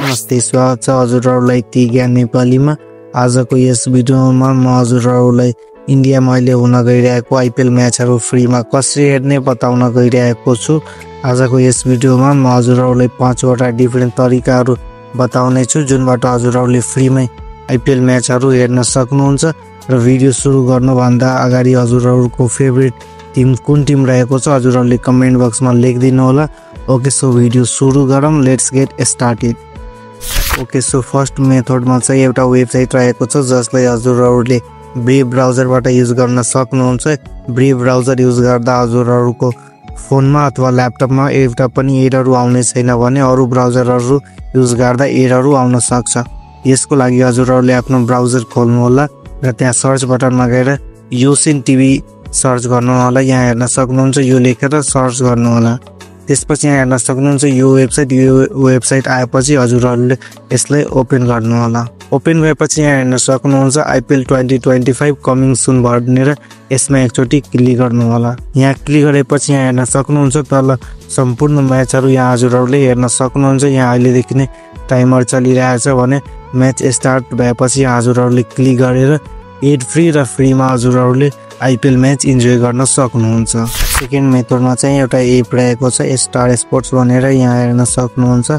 नमस्ते, स्वागत छ हजुरहरुलाई ती ज्ञान नेपालीमा। आजको यस भिडियोमा म हजुरहरुलाई इन्डियामा अहिले हुन गइरहेको आईपीएल म्याचहरु फ्रीमा कसरी हेर्ने बताउन गइरहेको छु। आजको यस भिडियोमा म हजुरहरुलाई 5 वटा डिफरेन्ट तरिकाहरु बताउने छु जुनबाट हजुरहरुले फ्रीमै आईपीएल म्याचहरु हेर्न सक्नुहुन्छ। र भिडियो सुरु गर्नुभन्दा अगाडि हजुरहरुको फेभरेट टिम कुन टिम रहेको छ हजुरहरुले कमेन्ट बक्समा लेखिदिनु होला। ओके, सो भिडियो सुरु गरौँ। Let's get started. Okay, so first मेथडमा चाहिँ एउटा वेबसाइट रहेको छ जसलाई हजुरहरुले ब्रेभ ब्राउजरबाट युज गर्न सक्नुहुन्छ। ब्रेभ ब्राउजर युज गर्दा हजुरहरुको फोनमा अथवा ल्यापटपमा एउटा पनि एररहरु आउने छैन भने अरु ब्राउजरहरु युज गर्दा एररहरु आउन सक्छ। यसको लागि हजुरहरुले आफ्नो ब्राउजर खोल्नु होला र त्यहाँ सर्च बटनमा गएर योसिन टिभी सर्च गर्नु होला। यहाँ हेर्न सक्नुहुन्छ, यो लेखेर सर्च गर्नु होला। त्यसपछि यहाँ हेर्न सक्नुहुन्छ यो वेबसाइट आएपछि हजुरहरुले यसलाई ओपन गर्नु होला। ओपन भएपछि यहाँ हेर्न सक्नुहुन्छ आईपीएल 2025 कमिङ सुन भनेर यसमा एकचोटी क्लिक गर्नु होला। यहाँ क्लिक गरेपछि यहाँ हेर्न सक्नुहुन्छ तल सम्पूर्ण म्याचहरु यहाँ हजुरहरुले हेर्न सक्नुहुन्छ। यहाँ अहिलेदेखि नै टाइमर चलिरहेछ भने म्याच स्टार्ट भएपछि हजुरहरुले क्लिक गरेर एड फ्री र फ्रीमा हजुरहरुले आईपीएल म्याच इन्जोय गर्न सक्नुहुन्छ। सेकेन्ड मेथडमा चाहिँ एउटा एप रहेको छ स्टार स्पोर्ट्स भनेर, यहाँ हेर्न सक्नुहुन्छ।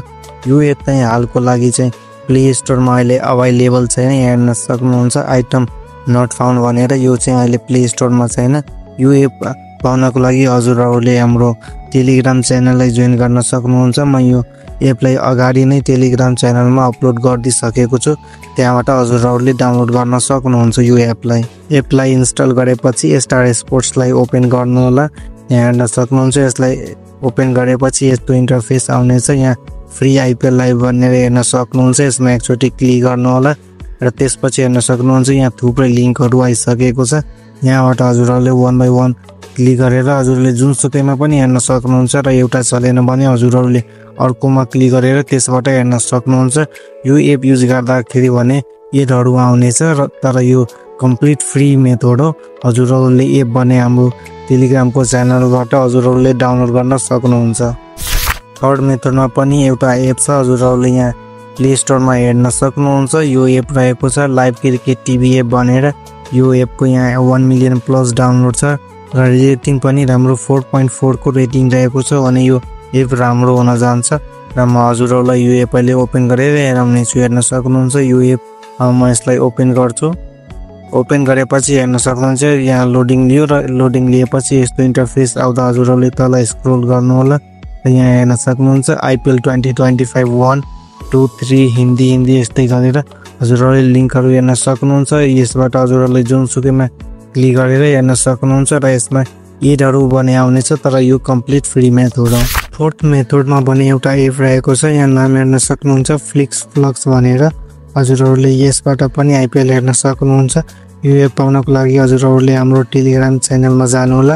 यो एप चाहिँ हालको लागि चाहिँ प्ले स्टोरमा अहिले अभाइलेबल छैन। यहाँ हेर्न सक्नुहुन्छ आइटम नट फाउन्ड भनेर, यो चाहिँ अहिले प्ले स्टोरमा छैन। यो एप पाउनको लागि हजुरहरुले हाम्रो टेलिग्राम च्यानललाई जोइन गर्न सक्नुहुन्छ। म यो एपलाई अगाडि नै टेलिग्राम च्यानलमा अपलोड गरिदिसकेको छु, त्यहाँबाट हजुरहरुले डाउनलोड गर्न सक्नुहुन्छ यो एपलाई इन्स्टल गरेपछि स्टार स्पोर्ट्सलाई ओपन गर्नु होला। यहाँ हेर्न सक्नुहुन्छ यसलाई ओपन गरेपछि यस्तो इन्टरफेस आउनेछ। यहाँ फ्री आईपीएल लाइभ भनेर हेर्न सक्नुहुन्छ, यसमा एकचोटी क्लिक गर्नु होला र त्यसपछि हेर्न सक्नुहुन्छ यहाँ थुप्रै लिंकहरु आइसकेको छ। यहाँबाट हजुरहरुले 1 बाइ 1 क्लिक गरेर हजुरले जुनसुकैमा पनि हेर्न सक्नुहुन्छ र एउटा चलेन भने हजुरहरुले अर्कोमा क्लिक गरेर त्यसबाट हेर्न सक्नुहुन्छ। यो एप युज गर्दाखेरि भने एडहरु आउनेछ र तर यो कम्प्लिट फ्री मेथड हो। हजुरहरुले एप भने हाम्रो टेलिग्रामको च्यानलबाट हजुरहरुले डाउनलोड गर्न सक्नुहुन्छ। थर्ड मेथडमा पनि एउटा एप छ, हजुरहरुले यहाँ प्ले स्टोरमा हेर्न सक्नुहुन्छ। यो एप रहेको छ लाइभ क्रिकेट टिभी एप भनेर। यो एपको यहाँ 1 मिलियन प्लस डाउनलोड छ र रेटिङ पनि राम्रो 4.4 को रेटिङ रहेको छ अनि यो एप राम्रो हुन जान्छ र म हजुरहरुलाई यो एप अहिले ओपन गरेर हेराउने छु। हेर्न सक्नुहुन्छ यो एप म यसलाई ओपन गर्छु। ओपन गरेपछि हेर्न सक्नुहुन्छ यहाँ लोडिङ लियो र लोडिङ लिएपछि यस्तो इन्टरफेस आउँदा हजुरहरुले तल स्क्रोल गर्नु होला र यहाँ हेर्न सक्नुहुन्छ आईपीएल 2025 1 2 3 हिन्दी यस्तै गरेर हजुरहरुले लिंकहरु हेर्न सक्नुहुन्छ। यसबाट हजुरहरुले जुनसुकैमा क्लिक गरेर हेर्न सक्नुहुन्छ र यसमा एडहरु बने आउनेछ तर यो कम्प्लिट फ्री मेथड हो। फोर्थ मेथडमा पनि एउटा एप रहेको छ, यहाँ नाम हेर्न सक्नुहुन्छ फ्लिक्स फ्लक्स भनेर। हजुरहरुले यसबाट पनि आईपीएल हेर्न सक्नुहुन्छ। यो एप पाउनको लागि हजुरहरुले हाम्रो टेलिग्राम च्यानलमा जानु होला।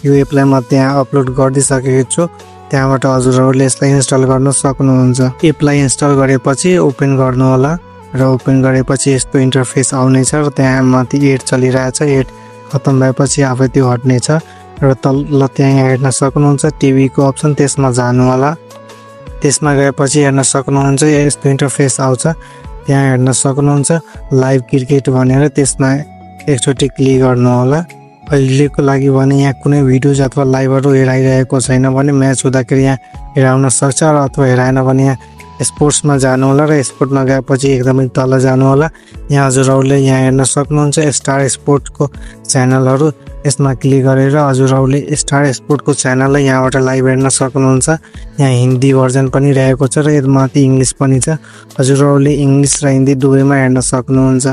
यो एपलाई म त्यहाँ अपलोड गरिदिसकेको छु, त्यहाँबाट हजुरहरुले यसलाई इन्स्टल गर्न सक्नुहुन्छ। एपलाई इन्स्टल गरेपछि ओपन गर्नु होला र ओपन गरेपछि यस्तो इन्टरफेस आउनेछ र त्यहाँ माथि एड चलिरहेछ। एड खतम भएपछि आफै त्यो हट्नेछ र तल त्यहाँ हेर्न सक्नुहुन्छ टिभी को अप्सन, त्यसमा जानु होला। त्यसमा गएपछि हेर्न सक्नुहुन्छ यस्तो इन्टरफेस आउँछ। त्यहाँ हेर्न सक्नुहुन्छ लाइभ क्रिकेट भनेर, त्यसमा एकचोटी क्लिक गर्नु होला। अहिलेको लागि भने यहाँ कुनै भिडियोज अथवा लाइभहरु हेराइरहेको छैन भने म्याच हुँदाखेरि यहाँ हेराउन सक्छ र अथवा हेराएन भने यहाँ स्पोर्ट्समा जानु होला र स्पोर्टमा गएपछि एकदमै तल जानु होला। यहाँ हजुरहरुले यहाँ हेर्न सक्नुहुन्छ स्टार स्पोर्ट्सको च्यानलहरु, यसमा क्लिक गरेर हजुरहरुले स्टार स्पोर्ट्सको च्यानललाई यहाँबाट लाइभ हेर्न सक्नुहुन्छ। यहाँ हिन्दी भर्जन पनि रहेको छ र यसमाथि इंग्लिश पनि छ। हजुरहरुले इंग्लिश र हिन्दी दुवैमा हेर्न सक्नुहुन्छ।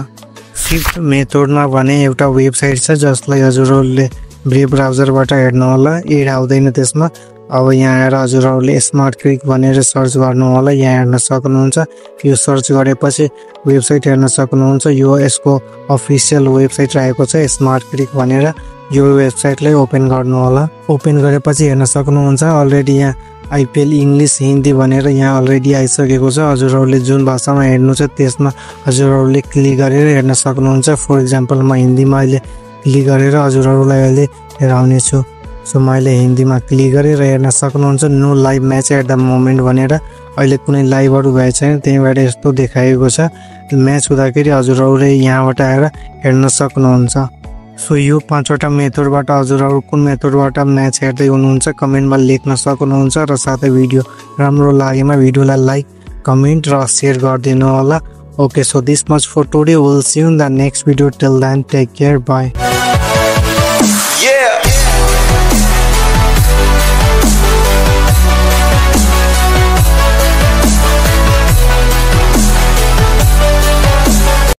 फिफ्थ मेथडमा भने एउटा वेबसाइट छ जसलाई हजुरहरुले ब्रेभ ब्राउजरबाट हेर्नु होला। एड आउँदैन त्यसमा। अब यहाँ आएर हजुरहरुले स्मार्ट क्रिक भनेर सर्च गर्नु होला। यहाँ हेर्न सक्नुहुन्छ यो सर्च गरेपछि वेबसाइट हेर्न सक्नुहुन्छ। यो यसको अफिसियल वेबसाइट रहेको छ स्मार्ट क्रिक भनेर। यो वेबसाइटलाई ओपन गर्नु होला। ओपन गरेपछि हेर्न सक्नुहुन्छ अलरेडी यहाँ आईपीएल इंग्लिश हिन्दी भनेर यहाँ अलरेडी आइसकेको छ। हजुरहरुले जुन भाषामा हेर्नु छ त्यसमा हजुरहरुले क्लिक गरेर हेर्न सक्नुहुन्छ। फर एक्जाम्पल म हिन्दीमा अहिले क्लिक गरेर हजुरहरुलाई अहिले हेराउने छु। सो मैले हिन्दीमा क्लिक गरेर हेर्न सक्नुहुन्छ no live match at the moment भनेर अहिले कुनै लाइभहरू भएको छैन त्यहीबाट यस्तो देखाएको छ म्याच हुँदाखेरि हजुरहरूले यहाँबाट आएर हेर्न सक्नुहुन्छ सो यो 5वटा मेथडबाट हजुरहरू कुन मेथडबाट म्याच हेर्दै हुनुहुन्छ कमेन्टमा लेख्न सक्नुहुन्छ र साथै भिडियो राम्रो लागेमा भिडियोलाई लाइक कमेन्ट र शेयर गरिदिनु होला okay so this much for today will see you in the next video till then take care by